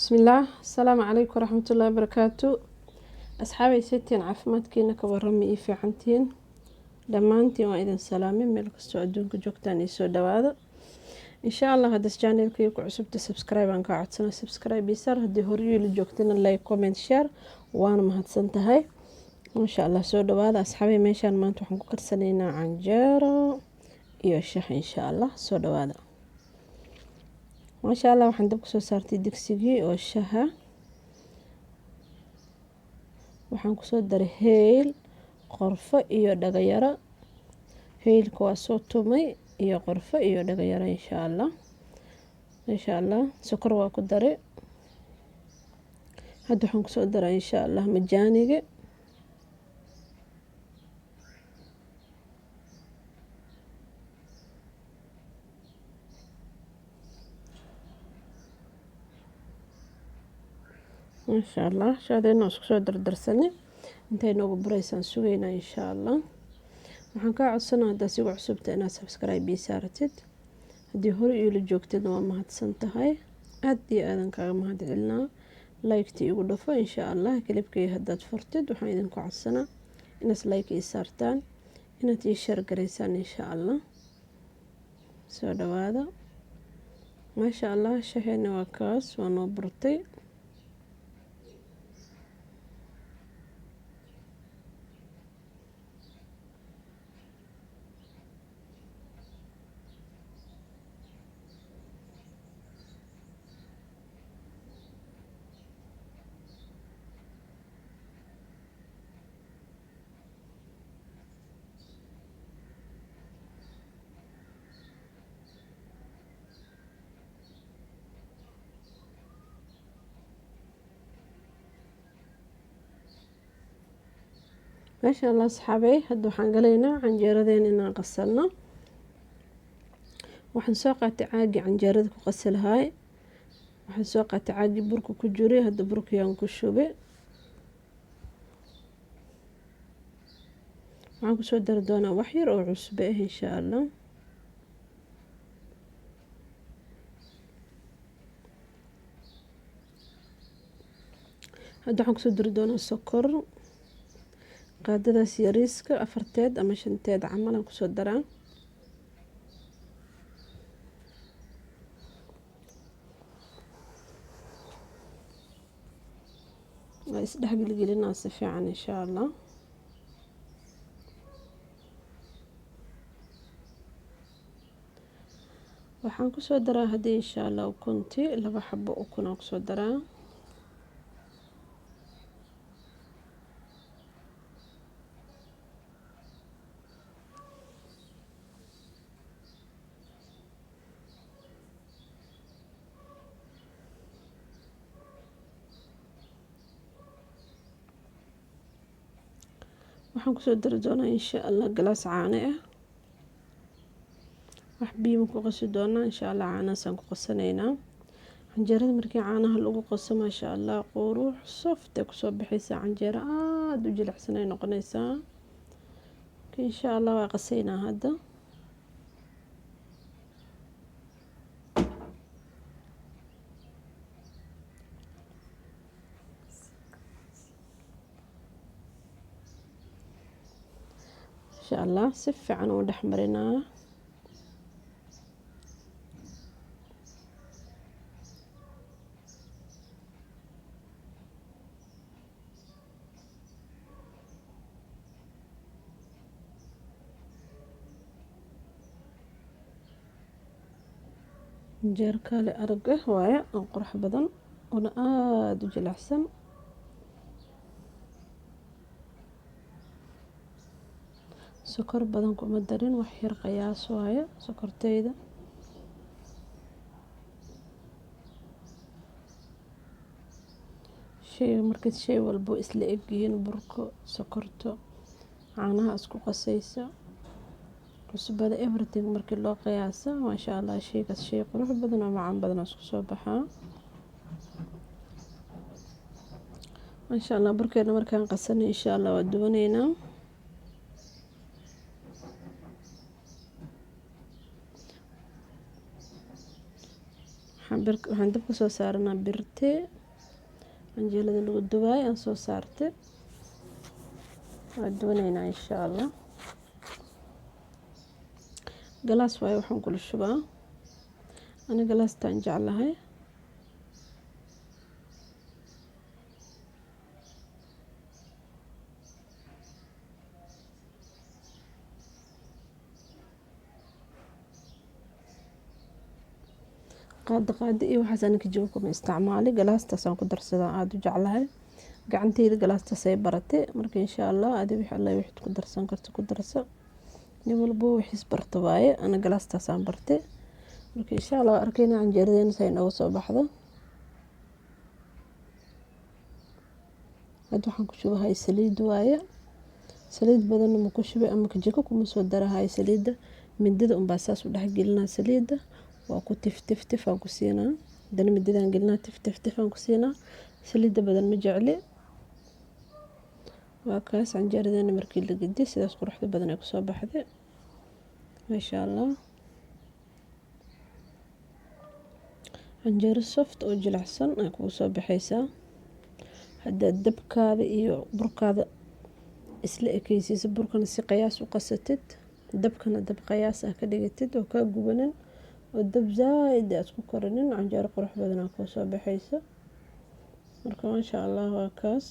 Bismillaah, asalaamu calaykum waraxmatullaahi wabarakaatu. Asxaabay, seetihiin? Caafimaadkiina ka warrama? Ii fiicantihiin? Dhammaantiin waa idin salaamay meel kastoo adduunka joogtaan. Ii soo dhawaada insha Allah. Haddas channelkii ku cusubta, subscribe aan kaa codsana, subscribe ii saar. Haddii horyii la joogtana, like, comment, share, waana mahadsan tahay. Maasha Allah, soo dhawaada asxaabay. Meeshaan maanta waxaan ku karsanaynaa canjeero iyo shaah insha Allah. Soo dhawaada. Maasha Allah, waxaan dab kusoo saartay digsigii oo shaha. Waxaan kusoo daray heyl, qorfo iyo dhagayaro. Heylka waa soo tumay, iyo qorfo iyo dhagayaro insha Allah. Insha Allah sokor waa ku daray. Hadda waxaan kusoo daray insha Allah majaaniga. Maasha Allah, shaadeena isku soo dardarsanay, intay noogu buraysaan sugaynaa insha Allah. Waxaan kaa codsanaa, haddaad sigu cusubta, inaad subscribe ii saaratid. Haddii hore iila joogtidna, waa mahadsan tahay, aad iyo aadan kaaga mahad celinaa. Like-ta igu dhafo insha Allah. Clipkay haddaad furtid, waxaan idinku codsanaa inaad like ii saartaan, inaad ii share garaysaan insha Allah. Soo dhawaada. Maasha Allah, shaheena waa kaas, waa noo burtay. Maasha Allah asxaabey, hadda waxaan galaynaa canjeeradeena inaan qasano. Waxaan soo qaatay caagii canjeerada ku qasi lahaay. Waxaan soo qaatay caagii burka ku jiray. Hadda burkayaan ku shubay. Waxaan kusoo dari doonaa wax yar oo cusbe ah insha Allah. Hadda waxaan kusoo dari doonaa sokor, qaadadaas yariiska afarteed ama shanteed camal aan kusoo daraa. Waa isdhex gelgelinaa si fiican insha Allah. Waxaan kusoo daraa haddii insha Allah ukunti, laba xabo ukun aan kusoo daraa. Waxaan kusoo dari doonaa insha Allah galaas caano ah. Wax biyo ku qasi doonaa insha Allah, caanahaasaan ku qasanaynaa. Canjeerada markii caanaha lagu qaso, maasha Allah, qurux soft ay kusoo baxaysaa, canjeero aada u jilicsan ay noqonaysaa insha Allah. Waa qasaynaa hadda. Insha Allah si fiican u dhex marinaa. Canjeero kaale arag ah waaye, oo qurux badan, oona aada u jilicsan. Sokor badan kuma darin, wax yar qiyaas waaye sokorteyda. Shay marka shay walbo isla egyihiin, burko, sokorto, caanaha isku qasaysa, cusbada, everything markii loo qiyaasa, maasha Allah, shaygaas shay qurux badan oo macaan badan oo isku soo baxaa. Maasha Allah, burkeena markaan qasanay insha Allah waa duwanaynaa. Waxaan Waxaan dabka soo saaranaa birte canjeelada lagu dubaay aan soo saartay. Waa duwanaynaa insha Allah. Galaas waaye waxaan kula shubaa, ana galaastaan jeclahay. Qaada qaada iyo waxaas ana kajibo kuma isticmaali, galaastaasaan ku darsadaa, aada u jeclahay. Gacanteyda galaastaasay baratay. Marka insha Allah adi wixii alla wixii ku darsan karto ku darsa, nin walbo wixiis barto waaye. Ana galaastaasaan bartay. Marka insha Allah waa arkayna canjeeradeena say nooga soo baxdo. Hadda waxaan ku shubahay saliid waaye, saliid badanna ma ku shubay ama kajiko kuma soo darahay saliidda. Mindida unbaa saas u dhex gelinaa saliidda, waa ku tif tif tif aan ku siinaa. Haddana mididaan gelinaa, tif tif tif aan ku siinaa. Saliidda badan ma jecli. Waa kaas canjeeradeena markii la gediy sidaas quruxda badan ay kusoo baxday, maasha Allah. Canjeero soft oo jilicsan ay kugu soo baxaysaa haddaad dabkaada iyo burkaada isla ekeysiiso, burkana si qiyaas u qasatid, dabkana dab qiyaas ah ka dhigatid oo kaa gubanin oo dab zaaid aad ku karinin. Canjeero qurux badan aa kuu soo baxaysa. Marka maasha Allah waa kaas.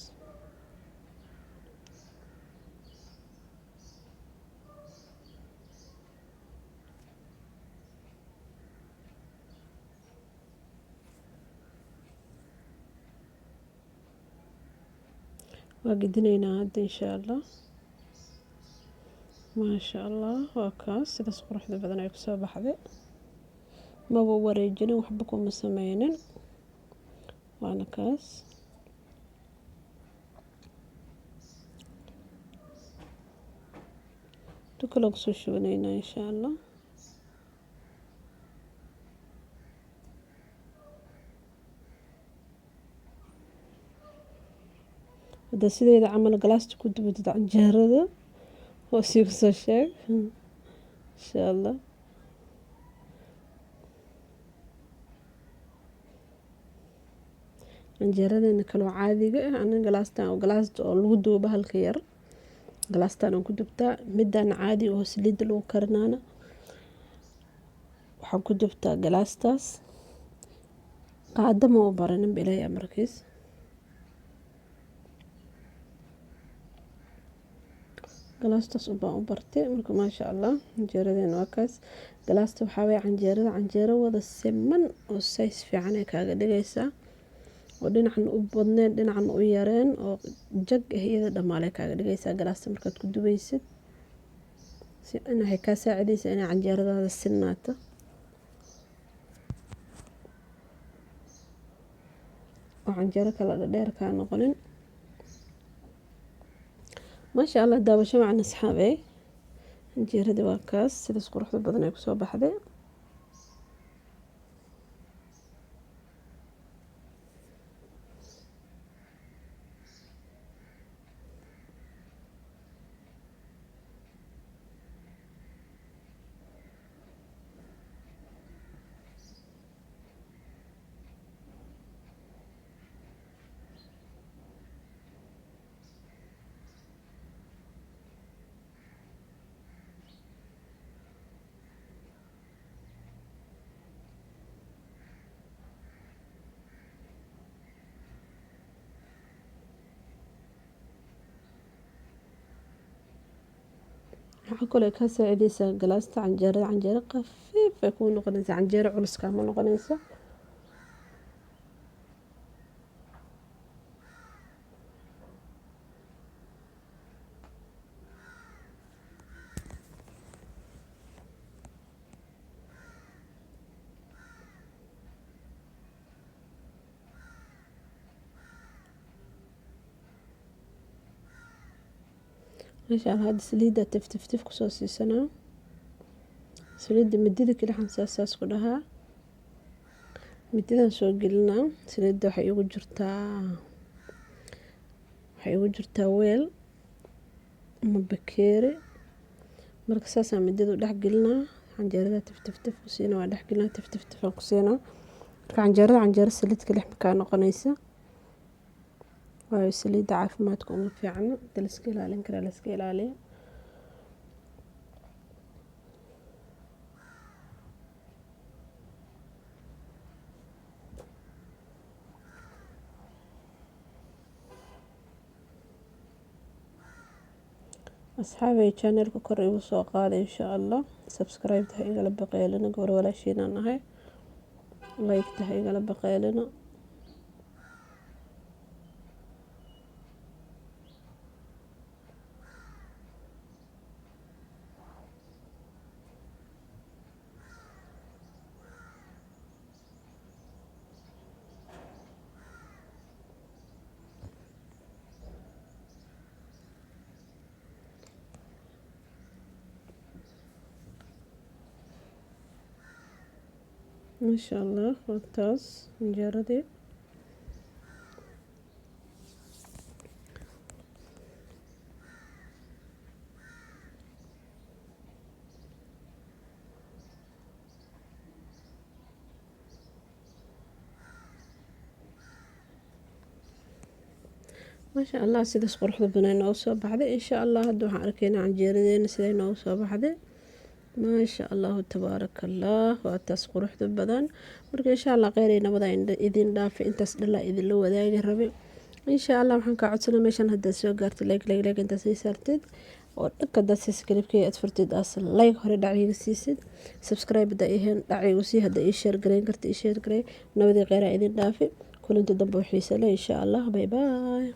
Waa gedinaynaa hadda insha Allah. Maasha Allah waa kaas, sidaas quruxda badan ay kusoo baxday. Maba wareejinin, waxba kuma sameynin, waana kaas. Tukala kusoo shubanaynaa insha Allah. Hadda sideeda camal galaasta ku dubatid canjeerada, hoos igu soo sheeg insha Allah. Canjeeradeena kaloo caadiga ah, ana galaastan oo galaasta oo lagu dubo bahalka yar, galaastan aan ku dubtaa. Midaan caadi oo saliidda lagu karinaana waxaan ku dubtaa galaastaas. Qaada ma u baranin Ilaahay amarkiis. Galaastaas unbaan u bartay. Marka maasha Allah canjeeradeena waa kaas. Galaasta waxaa waye canjeerada canjeero wada siman oo size fiican ay kaaga dhigaysaa, oo dhinacna u badneen dhinacna u yareen oo jag ah, iyada dhamaalay kaaga dhigaysaa galaasta markaad ku dubaysid. Si waxay kaa saacidaysaa inay canjeeradaada sinaato oo canjeero kala dhadheer kaa noqonin. Maasha Allah, daawasho wacan asxaabey. Canjeeradii waa kaas, sidaas quruxda badan ay kusoo baxday. Waxaa kaloo kaa saacidaysaa galaasta canjeerada, canjeero khafiif ay kuu noqonaysaa, canjeero culus kaama noqonayso. Maasha Allah, hadda saliidda tif tif tif kusoo siisanaa. Saliidda midida keli saas saas ku dhahaa, mididaan soo gelinaa saliidda. Waxay igu jirtaa weel ama bakeeri. Marka saasaan midida u dhex gelinaa canjeerada, tif tif tif ku siinaa, waa dhex gelinaa, tif tif tif aan ku siinaa. Marka canjeerada canjeero saliid kalix makaa noqonaysa, waayo saliidda caafimaadka uma fiicno. Inta laiska ilaalin karaa laiska ilaaliya. Asxaabay, channelka kor igu soo qaada insha Allah. Subscribe ha igala baqeelina, gabar walaashiinaan ahay. Like ha igala baqeelina. Maasha Allah, waa taas canjeeradii. Maasha Allah, sidaas quruxda badan ay noogu soo baxday. Insha Allah hadda waxaan arkaynaa canjeeradeena siday noogu soo baxday. Maasha Allahu tabaaraka Allah, waa taas quruxda badan. Marka insha Allah kheyr iyo nabad aan idin dhaafay, intaas dhalaa idinla wadaagi rabay. Insha Allah waxaan kaa codsanaa meeshan haddaad soo gaartid, like, like, like intaad sii saartid oo dhanka haddaad subscribe-keyga aad furtid, aas like hore dhaciga siisid, subscribe haddaa iheen dhacigu sii, haddaa ii share gareyn karta ii share garey. Nabadii kheyr aa idin dhaafay, kulanti dambe oo xiise leh insha Allah. Bye bye.